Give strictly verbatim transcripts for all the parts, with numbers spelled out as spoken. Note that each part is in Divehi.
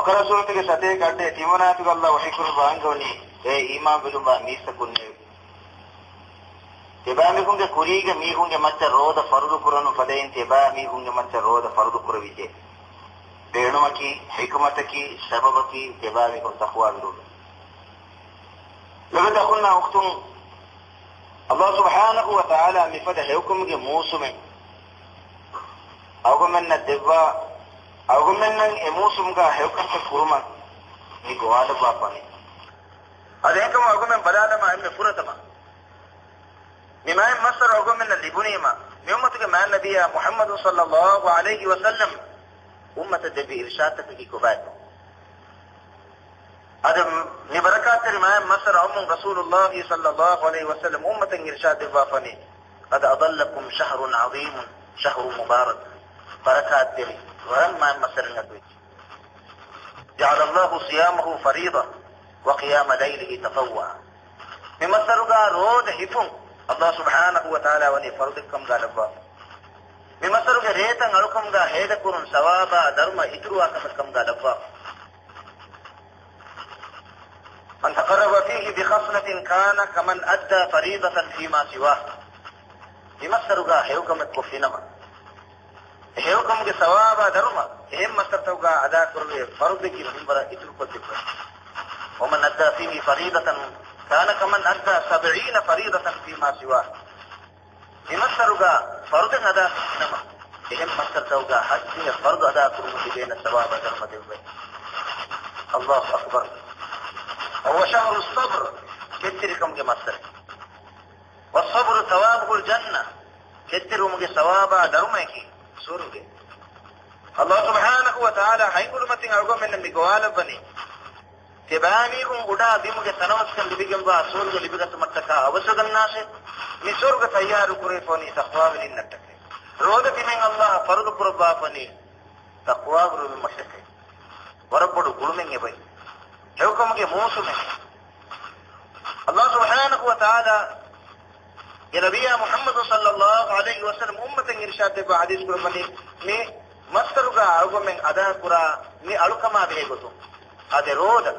ބަޤަރާ ސޫރަތުގެ ސަތޭކަ އައްޑެއް ތިންވަނަ އާޔަތުގަ ﷲ ވަޙީކުރައްވާ އަންގަވަނީ، އޭ އީމާންވެލުންވާ މީސްތަކުންނޭވެ! ތިބާމީހުންގެ ކުރީގެ މީހުންގެ މައްޗަށް ރޯދަ ފަރުޟު ކުރަން ފަދައިން ތިބާމީހުންގެ މައްޗަށް ރޯދަ ފަރުޟު ކުރެވިއްޖެ. ބޭނުމަކީ، ޙިކުމަތަކީ، ސަބަބަކީ، ތިބާމީހުން ތަޤްވާވެރިވުމެވެ. ލޮބުވެތި އަޚުންނާ އުޚްތުން، ﷲ ސުބްޙާނަހޫ ވަތަޢާލާ މިފަދަ ހެޔޮކަމުގެ މޫސުމެއް އަޅުގަނޑުމެންނަށް ދެއްވާ، އަޅުގަނޑުމެންނަށް އެ މޫސުމުގަ ހެޔޮކަންތައް ކުރުމަށް މި ގޮވާލައްވާފަނީ. އަދި އެހެންކަމުން އަޅުގަނޑުމެން ބަލާލަމާ އެންމެ ފުރަތަމަ މި މާތް މައްސަރު އަޅުގަނޑުމެންނަށް ލިބުނީމަ، މި އުއްމަތުގެ މާތް ނަބިއްޔާ މުޙައްމަދު ޞައްލައްލާހު ޢަލައިހި ވަސައްލަމް އުއްމަތަށް ދެއްވި އިރުޝާދުތަކަކީ ކޮބާތޯ؟ އަދި މި ބަރަކާތްތެރި މާތް މައްސަރު އައުމުން ރަސޫލުއްލާހި ޞައްލައްލާހު ޢަލައިހި ވަސައްލަމް އުއްމަތަށް އިރުޝާދު ދެއްވާފަނީ، قد أظلكم شهر عظيم شهر مبارك، ބަރަކާތްތެރި ވަރަށް މާތް މައްސަރެއް އަތުވެއްޖެ. جعل الله صيامه فريضة وقيام ليله تطوعا. މި މައްސަރުގަ ރޯދަ ހިފުން ﷲ ސުބްޙާނަހޫ ވަތަޢާލާ ވަނީ ފަރުޟެއްކަމުގަ ލައްވާފަ. މި މައްސަރުގެ ރޭތައް އަޅުކަމުގަ ހޭދަކުރުން ސަވާބާ ދަރުމަ އިތުރުވާ ކަމެއްކަމުގަ ލައްވާފަ. من تقرب فيه بخصلة كان كمن أدى فريضة فيما سواه. މި މައްސަރުގަ ހެޔޮކަމެއް ކޮށްފިނަމަ، އެ ހެޔޮކަމުގެ ސަވާބާ ދަރުމަ އެހެން މައްސަރުތަކުގަ އަދާކުރެވޭ ފަރުޟެއްގެ މިންވަރަށް އިތުރުކޮށްދެއްވޭ. ومن أدى فيه فريضة كان كمن أدى سبعين فريضة فيما سواه. މި މައްސަރުގަ ފަރުޟެއް އަދާކޮށްފިނަމަ، އެހެން މައްސަރުތަކުގަ ހަތްދިހަ ފަރުޟު އަދާކުރުމުގެ ދޭން ސަވާބާ ދަރުމަ ދެއްވޭ. ﷲ އަކްބަރު. وهو شهر الصبر، ކެތްތެރިކަމުގެ މައްސަރެއް. والصبر ثوابه الجنة، ކެތްތެރިވުމުގެ ސަވާބާ ދަރުމަޔަކީ ސުވަރުގެ. ﷲ ސުބްޙާނަހޫ ވަތަޢާލާ ހަތް ހުރުމަތިން އަޅުގަނޑުމެންނަށް މި ގޮވާލައްވަނީ، ތިބާމީހުން އުޑާ ބިމުގެ ތަނަވަސްކަން ލިބިގެންވާ ސުވަރުގެ ލިބިގަތުމަށްޓަކާ އަވަސްވެގަންނާށޭ، މި ސުވަރުގެ ތައްޔާރު ކުރެވިފަވަނީ ތަޤްވާވެރިންނަށްޓަކައި. ރޯދަ ތިމެން ﷲ ފަރުޟު ކުރައްވާފަވަނީ ތަޤްވާވެރިވުމަށްޓަކައި. ވަރަށް ބޮޑު ގުޅުމެއް އެބައި. ހެޔޮކަމުގެ މޫސުމެއް. ﷲ ސުބްޙާނަހޫ ވަތަޢާލާ ގެ ނަބިއްޔާ މުޙައްމަދު ޞައްލައްލާހު ޢަލައިހި ވަސައްލަމް އުއްމަތަށް އިރުޝާދު ދެއްވާ ޙަދީޘް ކުރައްވަނީ، މި މައްސަރުގަ އަޅުގަނޑުމެން އަދާކުރާ މި އަޅުކަމާ ބެހޭ ގޮތުން. އާދެ، ރޯދަ.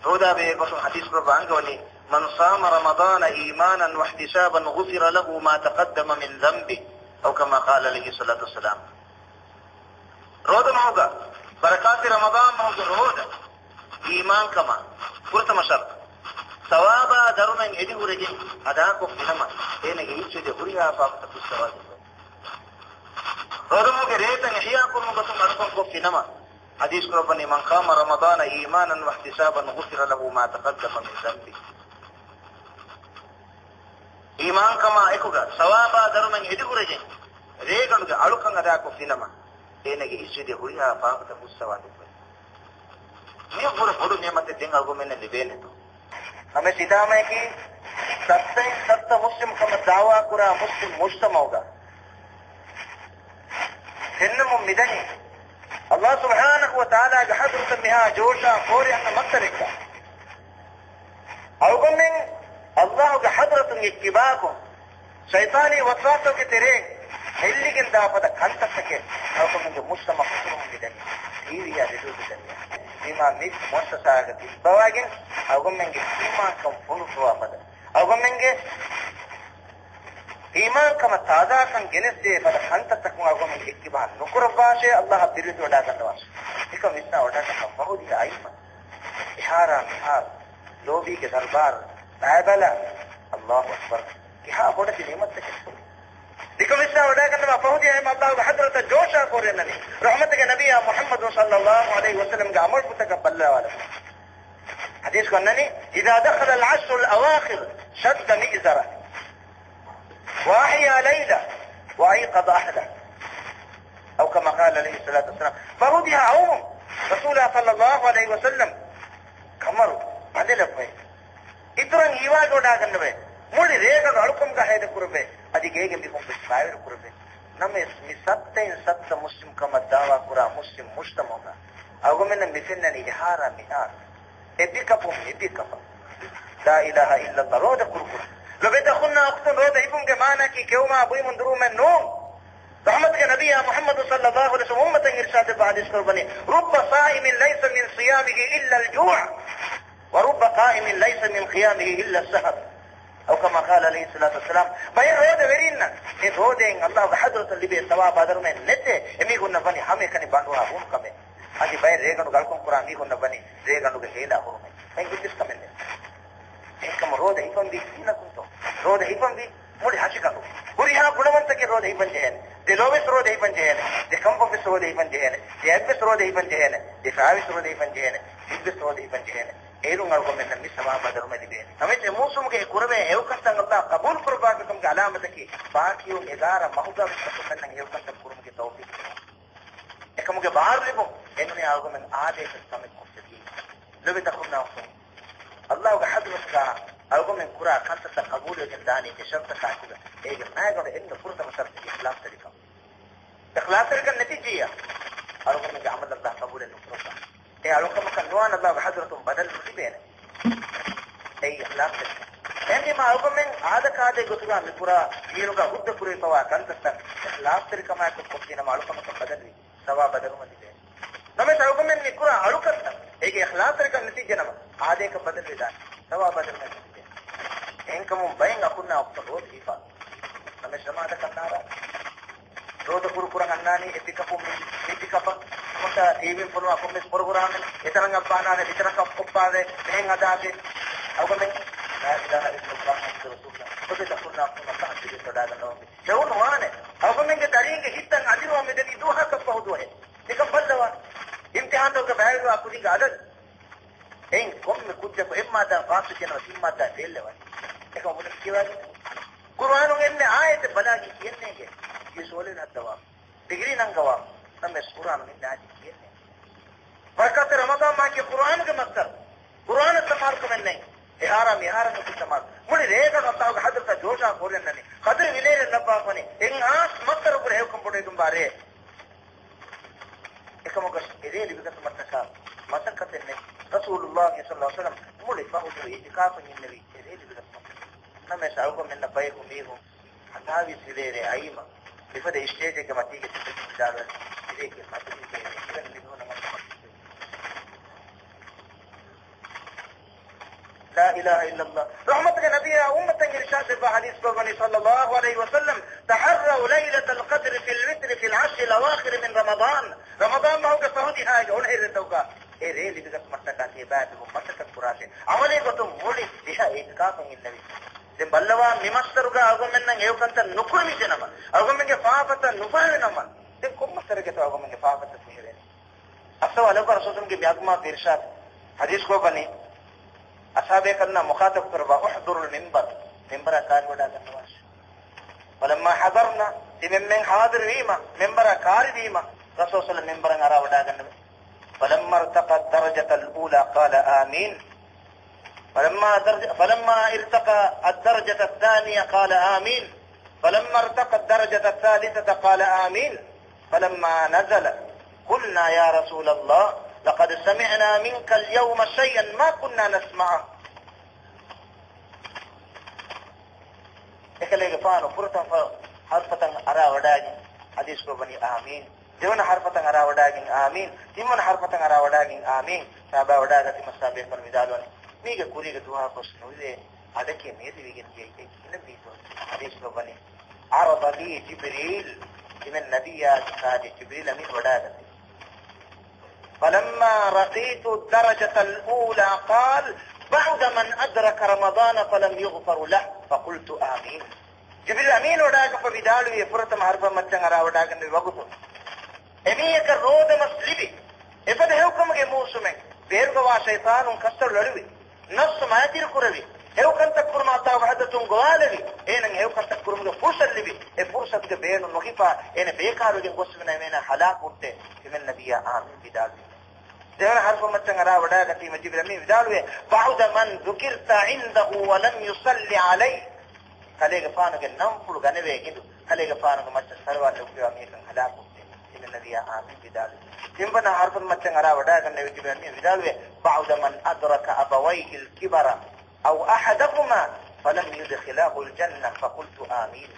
ރޯދަ ބެހޭ ގޮތުން ޙަދީޘް ކުރައްވާ އަންގަވަނީ، من صام رمضان إيمانا واحتسابا غفر له ما تقدم من ذنبه، أو كما قال عليه الصلاة والسلام. ރޯދަ މަހުގަ، ބަރަކާތްތެރި ރަމަޟާން މަހުގެ ރޯދަ، އީމާންކަމާ ފުރަތަމަ ޝަރުޠު، ސަވާބާ ދަރުމައިން އެދި ހުރެގެން އަދާކޮށްފިނަމަ، އޭނަގެ އިސްވެދިޔަ ހުރިހާ ފާފަތައް ފުއްސަވާދެއްވޭ. ރޯދަ މަހުގެ ރޭތައް އިޙްޔާކުރުމުގެ ގޮތުން އަޅުކަން ކޮށްފިނަމަ، ޙަދީޘް ކުރައްވަނީ، من قام رمضان إيمانا واحتسابا غفر له ما تقدم من ذنبه. އީމާންކަމާ އެކުގަ ސަވާބާ ދަރުމައިން އެދި ހުރެގެން ރޭގަނޑުގެ އަޅުކަން އަދާކޮށްފިނަމަ، އޭނަގެ އިސްވެދިޔަ ހުރިހާ ފާފަތައް ފުއްސަވާދެއްވޭ. މިއަށްވުރެ ބޮޑު ނިޢުމަތެއް ދެން އަޅުގަނޑުމެންނަށް ލިބޭނެތޯ؟ ނަމަވެސް ހިތާމަޔަކީ، ސައްތައިން ސައްތަ މުސްލިމް ކަމަށް ދަޢުވާކުރާ މުސްލިމް މުޖްތަމަޢުގަ ފެންނަމުން މިދަނީ، ﷲ ސުބްޙާނަހޫ ވަތަޢާލާގެ ޙަޟްރަތަށް މިހާ ޖޯޝާ ފޯރި އަންނަ މައްސަރެއްގަ. އަޅުގަނޑުމެން ﷲ ގެ ޙަޟްރަތުން އިއްތިބާކޮށް، ޝައިޠާނީ ވަސްވާސްތަކުގެ ތެރެއިން ހެއްލިގެން ދާ ފަދަ ކަންތައްތަކެއް އަޅުގަނޑުމެންގެ މުޖްތަމަޢު ހުސްވަމުން މިދަނީ. ޓީވީއާ ރޭޑިއޯގެ ޒަރީޢާ. ވީމާ މި މުއައްސަސާގަ ތިއްބަވާގެން އަޅުގަނޑުމެންގެ އީމާންކަން ފޮނުއްވާ ފަދަ، އަޅުގަނޑުމެންގެ އީމާންކަމަށް ތާޒާކަން ގެނެސްދޭ ފަދަ ކަންތައްތަކުން އަޅުގަނޑުމެން އިއްތިބާ ނުކުރައްވާށޭ، ﷲ އަށް ބިރުވެތިވަޑާގަންނަވާށޭ. މިކަން ވިސްނާ ވަޑާގަންނަވާ ފަހު ދިހަ އައިމަ. އެހާރާ މިހާރު، ލޯބީގެ ދަރުބާރު، ބައިބަލާ، ﷲ އަކްބަރު. ކިހާ ބޮޑެތި ނިޢުމަތްތަކެއްތޯ. މިކަން ވިސްނާ ވަޑާގަންނަވާ ފަހު ދިހަ އައިމަ ﷲ ގެ ޙަޟްރަތަށް ޖޯޝާ ފޯރި އަންނަނީ. ރަޙްމަތުގެ ނަބިއްޔާ މުޙައްމަދު ޞައްލައްލާހު ޢަލައިހި ވަސައްލަމްގެ ޢަމަލުފުޅުތަކަށް ބައްލަވާލަމުން. ޙަދީޘް ކޮށްނަނީ، إذا دخل العشر الأواخر شد مئزره وأحيا ليله وأيقظ أهله. أو كما قال عليه الصلاة والسلام. ފަހު ދިހަ އައުމުން ރަސޫލާ ޞައްލައްލާހު ޢަލައިހި ވަސައްލަމް ޤަމަރު ބަލިލައްވައި، އިތުރަށް ހީވާގެ ވަޑާގަންނަވައި، މުޅި ރޭގަނޑު އަޅުކަމުގަ ހޭދަކުރެއްވައި، އަދި ގޭގެ މީހުން ވެސް ބައިވެރި ކުރެއްވައި. ނަމަވެސް މި ސައްތައިން ސައްތަ މުސްލިމް ކަމަށް ދަޢުވާ ކުރާ މުސްލިމް މުޖްތަމަޢުގަ އަޅުގަނޑުމެންނަށް މި ފެންނަނީ އެހާރާ މިހާރު އެބިކަޕުން މިބިކަޕަށް. لا إله إلا الله. ރޯދަ ކުރުކުރު. ލޮބުވެތި އަޚުންނާ އުޚްތުން، ރޯދަ ހިފުމުގެ މާނައަކީ ކެއުމާ ބުއިމުން ދުރުވުމެއް ނޫން. ރަޙްމަތުގެ ނަބިއްޔާ މުޙައްމަދު ޞައްލައްލާހު ޢަލައިހި ވަސައްލަމް އުއްމަތަށް އިރްޝާދު ވެފަ ޙަދީޘް ކުރައްވަނީ، رب صائم ليس من صيامه إلا الجوع، ورب قائم ليس من قيامه إلا السهر. أو كما قال عليه الصلاة والسلام، ބައެއް ރޯދަވެރީންނަށް އެ ރޯދައިން ﷲގެ ޙަޟްރަތުން ލިބޭ ޘަވާބާ ދަރުމައެއް ނެތޭ. އެމީހުންނަށް ވަނީ ހަމައެކަނި ބަނޑުހާ ހޫނުކަމެއް. އަދި ބައެއް ރޭގަނޑު ގަޅުކަން ކުރާ މީހުންނަށް ވަނީ ރޭގަނޑުގެ ހޭލާ ހުރުމެއް. އެއް އިބްލީސް ކަމެއް ނެތް. އެހެންކަމުން ރޯދަ ހިފަންވީ ކިހިނަކުންތޯ؟ ރޯދަ ހިފަންވީ މުޅި ހަށިގަނޑު. ހުރިހާ ގުނަވަންތަކެއް ރޯދަ ހިފަން ޖެހޭނެ. ދެ ލޯވެސް ރޯދަ ހިފަން ޖެހޭނެ. ދެ ކަންފަތްވެސް ރޯދަ ހިފަން ޖެހޭނެ. ދެ އަތްވެސް ރޯދަ ހިފަން ޖެހޭނެ. ދެ ފާވެސް ރޯދަ ހިފަން ޖެހޭނެ. ހިތްވެސް ރޯދަ ހިފަން ޖެހޭނެ. އޭރުން އަޅުގަނޑުމެންނަށް މި ސަވާބާ ދަރުމަ ލިބޭނެ. ނަމަވެސް އެ މޫސުމުގެ އެ ކުރެވޭ ހެޔޮކަންތައް ﷲ ޤަބޫލު ކުރައްވާކަމުގެ ޢަލާމަތަކީ، ބާކީވުން އެގާރަ މަހުގަ ވެސް އަޅުގަނޑުމެންނަށް ހެޔޮކަންތައް ކުރުމުގެ ތައުފީޤު ދިނުމަށް. އެކަމުގެ ބާރު ލިބުން އެނޫނީ އަޅުގަނޑުމެން އާދޭކަށް ކަމެއް ކޮށްފަތީ. ލޮބުވެތި އަޚުންނާ އުޚްތުން، ﷲގެ ޙަޟްރަތުގަ އަޅުގަނޑުމެން ކުރާ ކަންތައްތައް ޤަބޫލުވެގެން ދާނީ ދެ ޝަރުޠަކާ އެކުގަ. އޭގެ މައިގަނޑު އެންމެ ފުރަތަމަ ޝަރުޠަކީ އިޚްލާޞްތެރިކަން. އިޚްލާޞްތެރިކަން ނެތިއްޖިއްޔާ، އަޅުގަނޑުމެންގެ ޢަމަލު ﷲ ޤަބޫލެއް ނުކުރައްވާ. އެ އަޅުކަމަކަށް ނުވާން ﷲގެ ޙަޟްރަތުން ބަދަލު ނުލިބޭނެ. އެއީ އިޚްލާޞްތެރިކަން. އެހެންވީމާ އަޅުގަނޑުމެން އާދަކާދައިގެ ގޮތުގަ މިކުރާ ދީނުގަ ހުއްދަ ކުރެވިފަވާ ކަންތައްތައް އިޚްލާޞްތެރިކަމާއެކު ކޮށްފިނަމަ އަޅުކަމަކަށް ބަދަލުވީ ޘަވާބާ ދަރުމަ ލިބޭނެ. ނަމަވެސް އަޅުގަނޑުމެން މިކުރާ އަޅުކަންތައް އޭގެ އިޚްލާޞްތެރިކަން ނެތިއްޖެނަމަ އާދައަކަށް ބަދަލުވެދާނެ. ޘަވާބާ ދަރުމަ ލިބޭނެ. އެހެންކަމުން ބައެއް އަޚުންނާ އުޚްތުން ރޯދަ ހިފާ. ނަމަވެސް ޖަމާޢަތަކަށް ނާރާ. ރޯދަ ކުރު ކުރަން އަންނާނީ އެ ޕިކަޕުން މި، މި ޕިކަޕަށް. ނުވަތަ ޓީވީން ފޮނުވާ ކޮންމެސް ޕްރޮގްރާމެއް އެތަނަށް އައްބާނާނެ، މިތަނަކަށް އޮއްބާވޭ، މިހެން ހަދާދޭ. އަޅުގަނޑުމެން لا إله إلا الله محمد رسول الله. ކޮބެތަ އަޚުންނާ އުޚްތުން ﷲ އަށް ދިރިއުޅުއްވަޑާގަންނަވަންވީ. ހެޔޮނުވާނެ. އަޅުގަނޑުމެންގެ ދަރީންގެ ހިތްތައް އަނދިރުވަމުން މިދަނީ ދުވަހަކަށްފަހު ދުވަހެއް. ނިކަން ބައްލަވާ. އިމްތިޙާންތަކުގަ ބައިވެރިވާ ކުދިންގެ އަދަދު. އެއިން ކޮންމެ ކުއްޖަކު އެއްމާއްދާ ފާސްވެއްޖެނަމަ ތިންމާއްދާ ފެއިލްވާނެ. އެކަމަކު ބުނެ ކިޔަވާގެން. ޤުރުއާނުން އެންމެ އާޔަތެއް ބަލާގެން ކިޔެންނޭނގެ. ތި ސޯލެ ހައްދަވާ. ޑިގްރީ ނަންގަވާ. ނަމަވެސް ޤުރުއާނުން އެންމެ އާޔަތެއް ކިޔެންނޭނގެ. ބަރަކާތެއް ރަމަޟާން މަހަކީ ޤުރުއާނުގެ މަސްދަރު. ޤުރުއާނަށް ތަމާރުކަމެއް ނެތް. އެހާރާ މިހާރަށް ނުކުތް ތަމާރު. މުޅި ރޭގަނޑު ﷲގެ ޙަޟްރަތަށް ޖޯޝާ ކޯރިއަންނަނީ. ޤަދްރު ވިލޭރެއް ލައްވާފަނި. އެއްހާސް މައްސަރު ކުރެ ހެޔޮކަން ބޮޑުވެގެންވާ ރޭ. އެކަމަކު އެރޭ ލިބިގަތުމަށްޓަކާ މަސައްކަތެއް ނެތް. ރަސޫލުﷲ ޞައްލަﷲ ޢަލައިހި ވަސައްލަމް މުޅި ފަހު ދުވަހު އިޢުތިކާފުން އިންނެވި އެރޭ ލިބިގަތުމަށް. ނަމަވެސް އަޅުގަނޑުމެންނަށް ބަޔަކު މީހުން ހަތާވީސް ވިލޭރޭ އައީމަ، މިފަދަ ސްޓޭޖެއްގެ މަތީގަ ތިބެން ވިދާޅުވެ، އެރޭގެ މަތިން ބޭނުން ކުރަން މިނޫނަމަ ލާ އިލާހަ އިއްލައްލާހް. ރަޙްމަތުގެ ނަބިއްޔާ އުއްމަތަށް އިރްޝާދު ދެއްވާ ޙަދީޘް ކުރައްވަނީ ޞައްލަﷲު ޢަލައިހި ވަސައްލަމް، تحروا ليلة القدر في الوتر في العشر الأواخر من رمضان. ރަމަޟާން މަހުގެ ފަހު ދިހައިގެ އޮނިހައިރު ރަތަކުގަ އެ ރޭ ލިބިގަތުމަށްޓަކާ ތިޔަބައިމީހުން މަސައްކަތް ކުރާށޭ. ޢަމަލީ ގޮތުން މުޅި ދިހަ އިޢުތިކާފުން އިންނެވި. ދެން ބައްލަވާ، މި މަސްދަރުގަ އަޅުގަނޑުމެންނަށް ހެޔޮކަންތައް ނުކުރެވިއްޖެނަމަ، އަޅުގަނޑުމެންގެ ފާފަތައް ނުފާވެނަމަ، ދެން ކޮން މަސްދަރެއްގަތޯ އަޅުގަނޑުމެންގެ ފާފަތައް ފެހެވޭނެ؟ އައްސަވާލަކު ރަސޫލުގެ މިއަގުމާ އިރްޝާދު ޙަދީޘް ކުރައްވަނީ، އަޞްޙާބޭކަލުންނާ މުޚާޠަބު ކުރައްވާ، احضروا المنبر، މިންބަރާ ކާރިވަޑާގަންނަވާށޭ. فلما حضرنا، ތިމަންމެން ޙާޟިރުވީމަ، މިންބަރާ ކާރިވީމަ، ރަސޫލު ޞައްލަﷲު ޢަލައިހި ވަސައްލަމް މިންބަރަށް އަރާވަޑާގަންނަވި. فلما ارتقى الدرجة الأولى قال آمين. فلما درج-، فلما ارتقى الدرجة الثانية قال آمين. فلما ارتقى الدرجة الثالثة قال آمين. فلما نزل قلنا يا رسول الله لقد سمعنا منك اليوم شيئا ما كنا نسمعه. އެކަލޭގެފާނު ފުރަތަމަ ޙަރުފަތައް އަރާވަޑާގެން ޙަދީޘް ކުރައްވަނީ އާމީން. ދެވަނަ ޙަރުފަތައް އަރާވަޑާގެން އާމީން. ތިންވަނަ ޙަރުފަތައް އަރާވަޑާގެން އާމީން. ސާބާ ވަޑާގަތީމަ ސާބޭކަލުން ވިދާޅުވަނީ، މީގެ ކުރީގެ ދުވަހަކުވެސް ނުވެ، އަޑެކޭ މޭރިވެގެން ދިޔައީ އެ ކިހިނެއްވީތޯ؟ ޙަދީޘް ކުރައްވަނީ، عرض لي جبريل، ތިމަން ނަބިއްޔާގެ ކާރި ޖިބްރީލް އަމީން ވަޑާގަތީ. فلما رقيت الدرجة الأولى قال بعد من أدرك رمضان فلم يغفر له فقلت آمين. ޖިބްރީލް އަމީން ވަޑާގަތްފަ ވިދާޅުވީ އެ ފުރަތަމަ ޙަރުފަށް މައްޗަށް އަރާވަޑާގަންނެވި ވަގުތު، އެމީހަކަށް ރޯދަމަސް ލިބި، އެފަދަ ހެޔޮކަމުގެ މޫސުމެއް، ބޭރުގަވާ ޝައިޠާނުން ކައްސަޅު އެޅުވި، ނަފްސު މައިތިރި ކުރެވި، ހެޔޮކަންތައް ކުރުމަށް ﷲ ވަޙްދަތުން ގޮވާލެވި، އޭނަން ހެޔޮކަންތައް ކުރުމުގެ ފުރުޞަތު ލިބި، އެ ފުރުޞަތުގެ ބޭނުން ނުހިފާ، އޭނަ ބޭކާރުވެގެން ގޮސްފިނަމަ އޭނަ ހަލާކު ހުއްޓޭ، ތިމަން ނަބިއްޔާ އާމީން ވިދާޅުވި. ދެވަނަ ޙަރުފަށް މައްޗަށް އަރާ ވަޑާގަތީމަ ޖިބްރީލް އަމީން ވިދާޅުވޭ، بعد من ذكرت عنده ولم يصل عليه. ކަލޭގެފާނުގެ ނަންފުޅު ގަނެވޭ ހިނދު، ކަލޭގެފާނުގެ މައްޗަށް ޞަލަވާތް ނުކުރެވޭ މީހަކަށް ހަލާކު ހުއްޓޭ، ތިމަން ނަބިއްޔާ އާމީން ވިދާޅުވި. ތިންވަނަ ޙަރުފަށް މައްޗަށް އަރާ ވަޑާގަންނެވި ޖިބްރީލް އަމީން ވިދާޅުވޭ، بعد من أدرك أبويه الكبر أو أحدهما فلم يدخلاه الجنة فقلت آمين.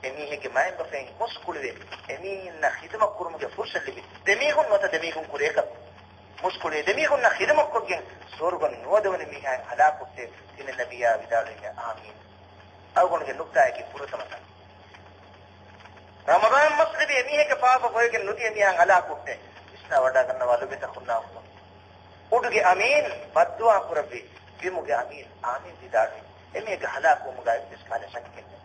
އެމީހެއްގެ މައިންބަފައިން މުސްކުޅިވެ، އެމީހުންނަށް ޚިދުމަތް ކުރުމުގެ ފުރުޞަތު ލިބި، ދެމީހުން ނުވަތަ ދެމީހުން ކުރެ އެކަކު މުސްކުޅިވެ، ދެމީހުންނަށް ޚިދުމަތްކޮށްގެން ސުވަރުގަ ނުވަދެވުނު މީހާއިން ހަލާކުކޮށްޓޭ. ތިނެއް ނަބިއްޔާ ވިދާޅުވި އާމީން. އަޅުގަނޑުގެ ނުކްތާއަކީ ފުރަތަމަ ތަން. ރަމަޟާން މަސް ލިބި އެމީހެއްގެ ފާފަ ފޮއިގެން ނުދިޔަ މީހާއިން ހަލާކުކޮށްޓޭ. ވިސްނާ ވަޑާގަންނަވާ ލޮބުވެތި އަޚުންނާ އުޚްތުން. އުޑުގެ އަމީން ބައްދުޢާ ކުރެއްވި، ބިމުގެ އަމީން އާމީން ވިދާޅުވި. އެމީހެއްގެ ހަލާކުވުމުގަ އެއްވެސް ކަހަލަ ޝައްކެއް ނެތް.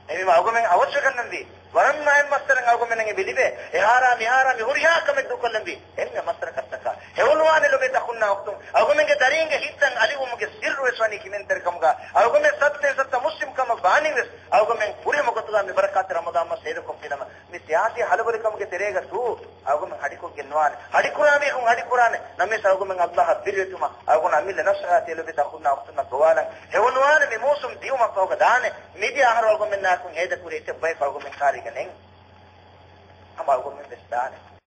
އެހެންވީމަ އަޅުގަނޑުމެން އަވަށަކަންނަންވީ، ވަރަށް މާތް މައްސަރަ އަޅުގަނޑުމެންނަށް އެބަ ލިބޭ، އެހާރާ މިހާރާ މި ހުރިހާ ކަމެއް ދޫކޮށްލަންވީ، އެންމެ މައްސަރަ ކަސްތަކާ. ހެޔޮނުވާނެ ލޮބުވެތި އަޚުންނާ އުޚްތުން، އަޅުގަނޑުމެންގެ ދަރީންގެ ހިތްތައް އަލިވުމުގެ ސިއްރުވެސް ވަނީ ކިމެންތެރިކަމުގަ. އަޅުގަނޑުމެން ސައްތައިން ސައްތަ މުސްލިމް ކަމަށް ވާނީވެސް، އަޅުގަނޑުމެން ފުރިހަމަ ގޮތުގަ މި ބަރަކާތް ރަމަޟާން މަސް ހޭދަކޮށްފިނަމަ، މި ސިޔާސީ ހަލަބޮލިކަމުގެ ތެރޭގަ ދޫ، އަޅުގަނޑުމެން ހަޑިކޮށްގެން ނުވާނެ. ހަޑިކުރާ މީހުން ހަޑިކުރާނެ. ނަމަވެސް އަޅުގަނޑުމެން އައްލާހަށް ބިރުވެތުމަށް، އަޅުގަނޑު އަމިއްލަ ނަފްސަކާ ލޮބުވެތި އަޚުންނާ އުޚްތުންނަށް ގޮވާލަން. ހެޔޮނުވާނެ މި މޫސުމް ދިޔުމަށް ފަހުގަ ދާނެ. މިދިޔަ އަހަރު އަޅުގަނޑުމެންނާއެކު ހޭދަކުރި އެއްޗެއް ބައެއް އަޅުގަނޑުމެން ކާރީގަ ނެތް. ހަމަ އަޅުގަނޑުމެން ވެސް ދާނެ.